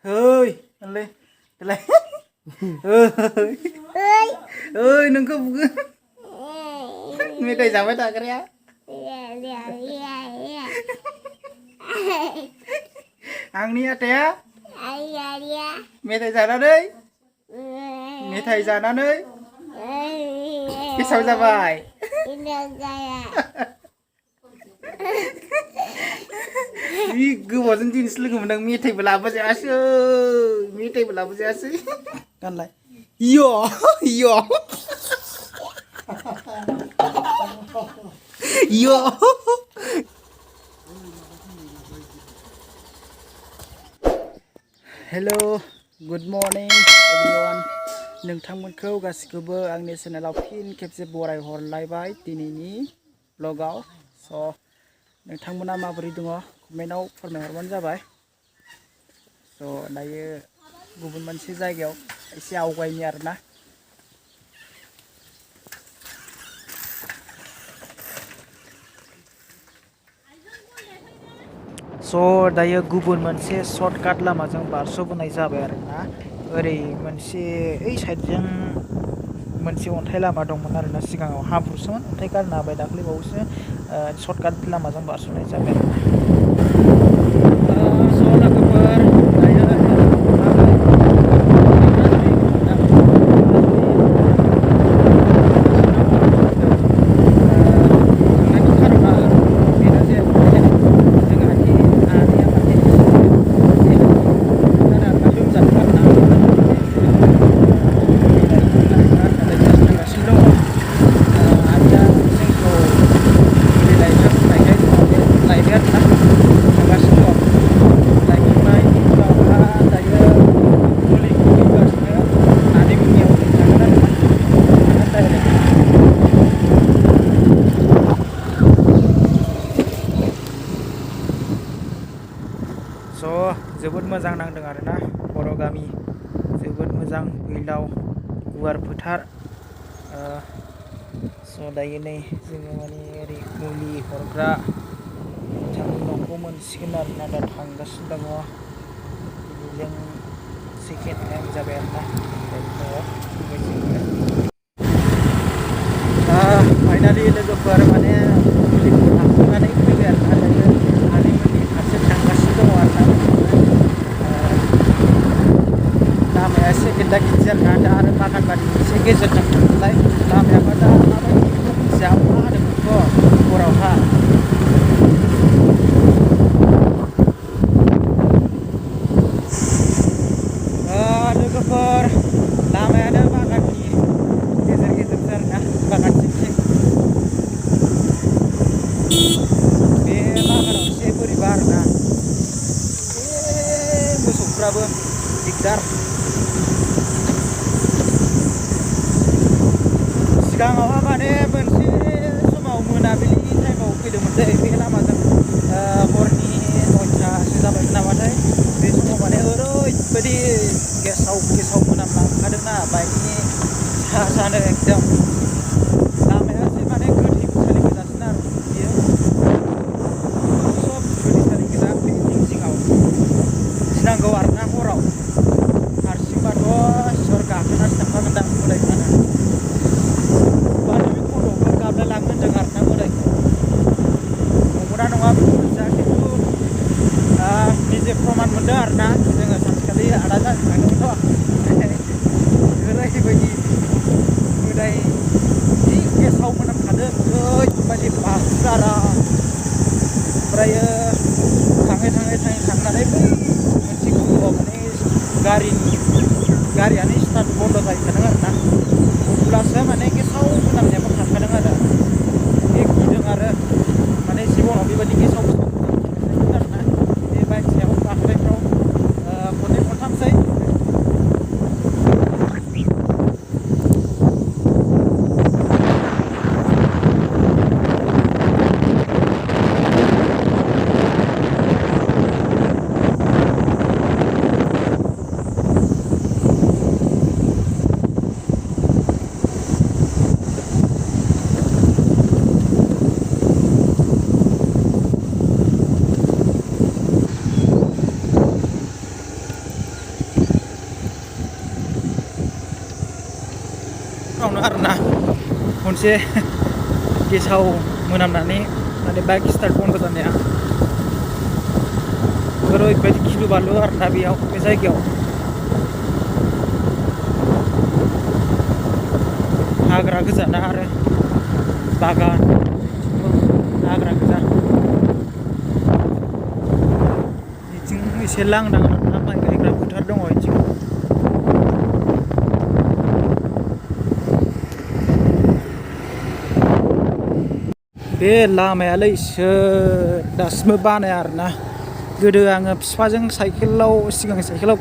Ơi, lên, lên. Ơi, đừng có buồn. Mẹ tay sao vậy ta cái đó? Ăn đi té. Mẹ thầy già nó đấy. Mẹ thầy già nó đấy. Cái sao ra vậy? Gue bosan jenis lu ngomong mie teh belapa sih asyik, mie teh belapa sih asyik. Kan lah, yo, yo, yo. Hello, good morning everyone. Nोंथांमोनखौ गासिखौबो आंनि चेनेलाव फिन खेबसे बराय हरलायबाय दिनैनि ब्लगाव। स' नोंथांमोना माबोरै दङ कमेन्टआव फोरमायहरबानो जाबाय। स' दायो गुबुन मोनसे जायगायाव एसे आवगायनि आरोना। स' दायो गुबुन मोनसे सर्टकाट लामाजों बारस'बोनाय जाबाय आरोना। ओरै मोनसे ओइ साइडजों मोनसे अन्थाइ लामा दंमोन आरोना, सिगाङाव हाब्रुसोमोन, अन्थाइ गारना होबाय दाख्लैबावैसो। सर्टकाट लामाजों बारस'नाय जाबाय आरोना। स' लोगोफोर दायो जोबोद मोजां नांदों आरोना। बर' गामि जोबोद मोजां, फैलाव गुवार फोथार। स' दायो नै जोङो माने ओरै मुलि हरग्रा बिथांनि न'खौ मोनसिगोन आरोना, दा थांगासिनो दङ। जों सेकेन्ड टाइम जाबाय आरोना। फाइनालि लोगोफोर माने मुलिखौ लाखांनानै फैबाय आरोना। दायो आनैमोननि फारसे थांगासिनो दङ आरोना। लामाया एसे गेद्दा गिद्दि आरोना, दा आरो बागानबारि एसे गेजेरजों थांनाय लामायाबा दा माबायदि मिथिया, अखा हादोंमोनथ' हरावहा। लोगोफोर लामायानो बागाननि गेजेर गेजेरसो आरोना, बागान सिं सिं। बे बागानाव एसे बोरैबा आरोना, मोसौफ्राबो दिगदार। सिगाङावहा माने मोनसे समाव मोनाबिलि टाइमाव फैदोंमोन दै बे लामाजों, हरनि 9थासो जाबाय नामाथाय। बे समाव माने ओरैबायदि गेसाव मोनामलांखादोंना बाइकनि सा सानो एकदम। लामाया एसे माने गोथै गोसालि गोजासिन आरो बियो, सब गोथैसालि गोजा। बे जिं जिङाव गिनांगौ आरोना हराव, हारसिंबाथ' सोर गाखोनासो थांखागोनदां मोदायफ्रानो। बारनि खर'आवबो गाबलाय लाङो होनदों आरोना मोदायखौ। नंगौना नङा बेखौ मिथिया, खिन्थु निजे प्रमान मोनदों आरोना। जोङो सानसेखालि आदाजों थांदोंमोनथ', ओरैबायदि मोदाय जि गेसाव मोनामखादों, ओरैबायदि बासुगारा। ओमफ्रायो थाङै थांनानै बै मोनसे गुदुङाव माने गारियानो स्टार्ट बन्द' जाहैखादों आरोना। अब्लासो माने गेसाव मोनामनायाबो खारखादों आरो। बे गिदों आरो माने जिबनाव बेबायदि गेसाव मोनामनायमोन आरोना। बे बाइक सायाव गाखोनायफ्राव खननै खनथामसै। आरोना खनसे गेसाव मोनामनानै माने बाइक स्टार्ट बन्द जानाया ओरैबायदि गिलु बालु आरोना बेयाव बे जायगायाव हाग्रा गोजाना आरो बागान हाग्रा गोजा बिथिं एसे लांदां आरोना माइ गायग्रा फोथार दङ बिथिं बे लामायालाय इसोर दासिमबो बानाया आरोना गोदो आङो बिफाजों साइकेलाव सिगां साइकेलाव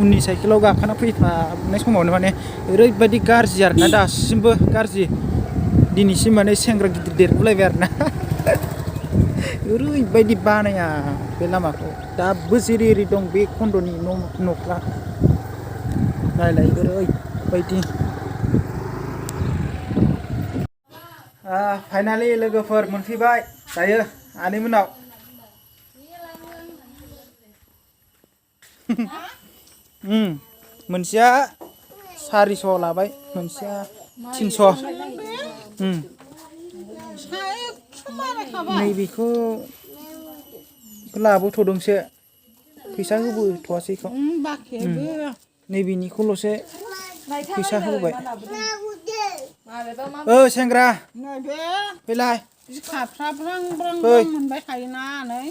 उननि साइकेलाव गाखोना फैफानाय समावनो माने ओरैबायदि गाज्रि आरोना दासिमबो गाज्रि दिनैसिम माने सेंग्रा गिदिर देरगुलायबाय आरोना ओरैबायदि बानाया बे लामाखौ दाबो जेरै एरै दं बे खन्द'नि न'फ्रा नायलाय ओरैबायदि फाइनालि लोगोफोर मोनफैबाय दायो आनैमोनाव मोनसेया 400 लाबाय मोनसेया 300 नैबेखौ लाबोथ'दोंसो फैसा होबोथ'वासै बेखौ नैबेनिखौल'सो फैसा होबाय सेंग्रा फैलाय फै मोनबाय थायोना नै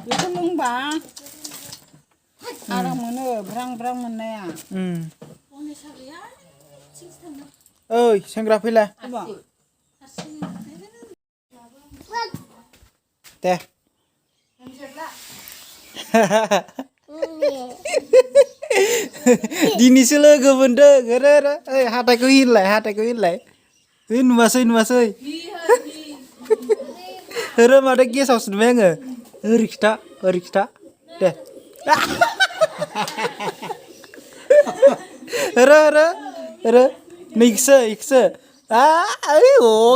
बेखौ लोंबा आराम मोनो ब्रां ब्रां मोननाया ओइ सेंग्रा फैलाय दे दिनैसो लोगो मोनदों ओइ हाथाइखौ हिनलाय नुवासै माथो गेसावसो नुबाय आङो ओरै खिथा दे नैखौसो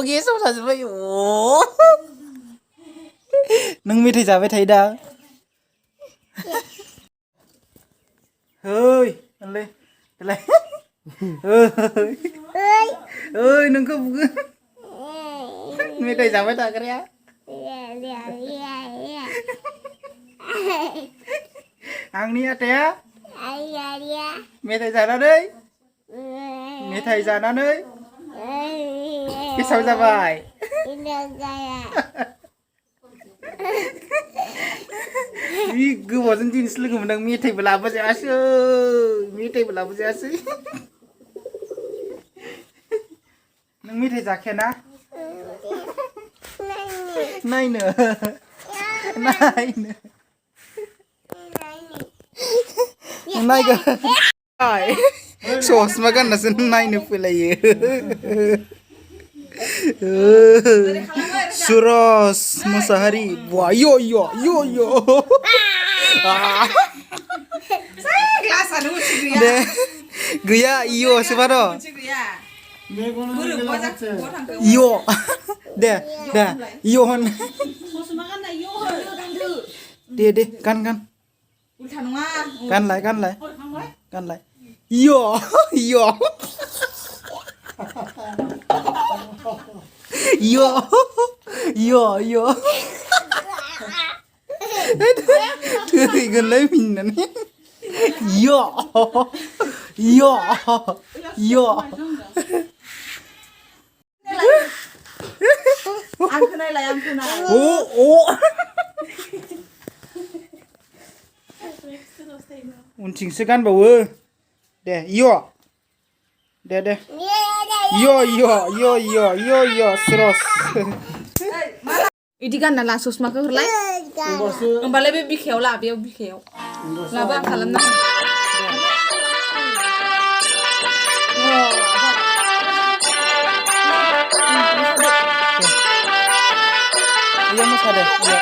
गेसाव जाजोब्बाय नों मेथाइ जाबाय थायो दा ओइ नोंखौ बुगोन मेथाइ जाबाय थाग्राया आंनि आथाया मेथाइ जानानै गेसाव जाबाय गोबावजों दिनैसो लोगो मोनदों मेथाइबो लाबोजायासै नों मेथाइ जाखायाना नायनो नायगोन ससमा गाननासो नायनो फैलायो सुरज मुसाहारि यो दे गैया इयोसो बार' यो दे यो होन दे गान गानलाय यो थैगोनलाय मिनिनानै यो उनथिंसो गानबावो दे यो दे यो सुरज इदि गानना ला ससमाखौ हरलाय होमबालाय बे बिखायाव ला बेयाव बिखायाव लाबो आं खालामना iya mosaदे iya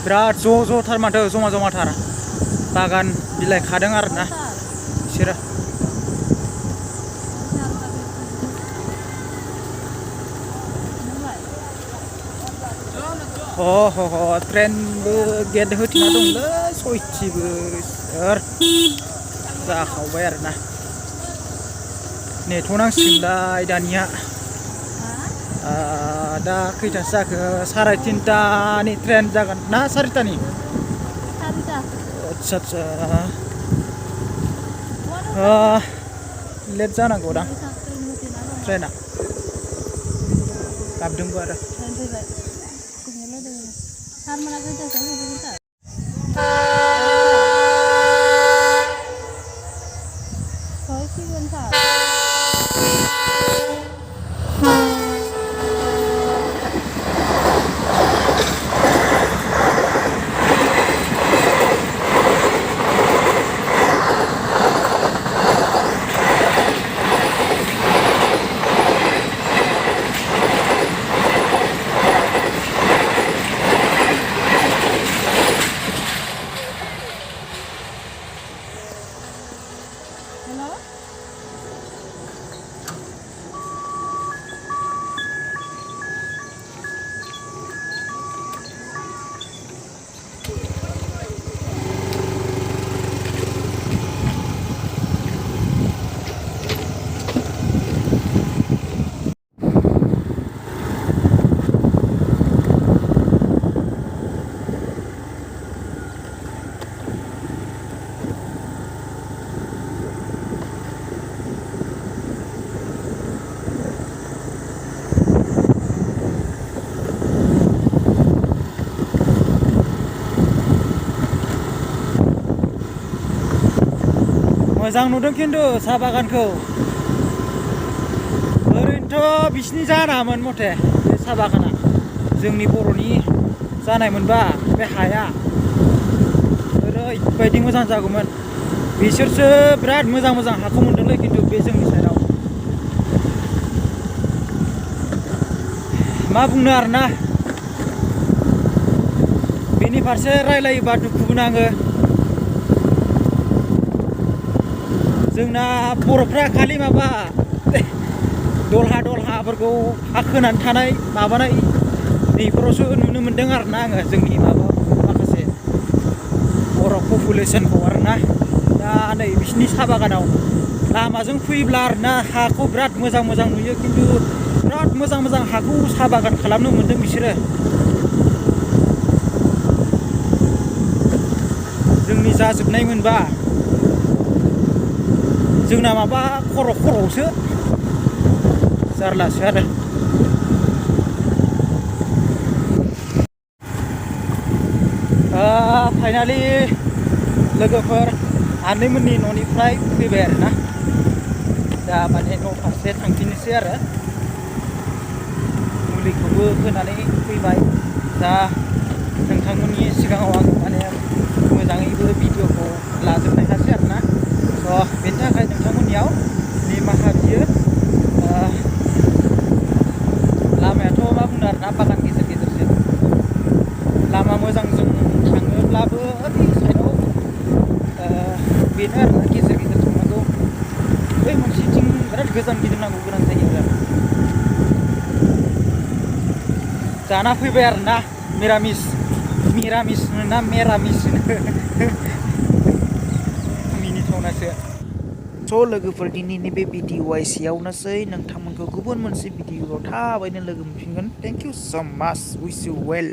बिराद ज' थार माथो जमा थार बागान बिलाइ खादों आरोना बिसोरो ट्रेनबो गेट होथेना दंलै सयथिबो जाखावबाय आरोना नेथ'नांसिगोनलाय दानिया दा खैथासो जाखो 3:30नि ट्रेन जागोन ना 4टानि आच्छा लेट जानांगौ दां ट्रेना गाबदोंबो आरो मोजां नुदों खिन्थु साहा बागानखौ ओरैनोथ' बिसिनि जानामोन मथे बे साहा बागाना जोंनि बर'नि जानायमोनबा बे हाया ओरैबायदि मोजां जागौमोन बिसोरसो बिराद मोजां हाखौ मोनदोंलै खिन्थु बे जोंनि साइडआव मा बुंनो आरोना बेनि फारसे रायलायोबा दुखुबो नाङो जोंना बर'फ्रा खालि माबा दलहाफोरखौ हा खोनानै थानाय माबानाय नैफोरावसो नुनो मोन्दों आरोना आङो जोंनि माखासे बर' पपुलेसनखौ आरोना दा नै बिसिनि साहा बागानाव लामाजों फैयोब्ला आरोना हाखौ बिराद मोजां नुयो खिन्थु बिराद मोजां हाखौ साहा बागान खालामनो मोन्दों बिसोरो जोंनि जाजोबनाय मोनबा जोंना माबा खर'आवसो जारलासो आरो फाइनालि लोगोफोर आनैमोननि न'निफ्राय फैबाय आरोना दा माने न' फारसे थांफिननोसै आरो मुलिखौबो होनानै फैबाय दा नोंथांमोननि सिगाङाव आं माने मोजाङैबो भिडिअखौ लाजोबनो हायासै आरोना बेनि थाखाय नोंथांमोननियाव निमाहा बियो लामायाथ' मा बुंनो आरोना बागान गेजेरसो लामा मोजांजों थाङोब्लाबो ओरै साइडआव बेनो आरोना गेजेर थांनांगौ बै मोनसेथिं बिराद गोजान गिदिंनांगौ गोनां जायो आरो जाना फैबाय आरोना मिरामिस ना मेरामिस मिनिथावनासो स' लोगोफोर दिनैनि बे भिडिअआ एसेयावनोसै नोंथांमोनखौ गुबुन मोनसे भिडिअआव थाबैनो लोगो मोनफिनगोन थेंक इउ स' माच उइस इउ वेल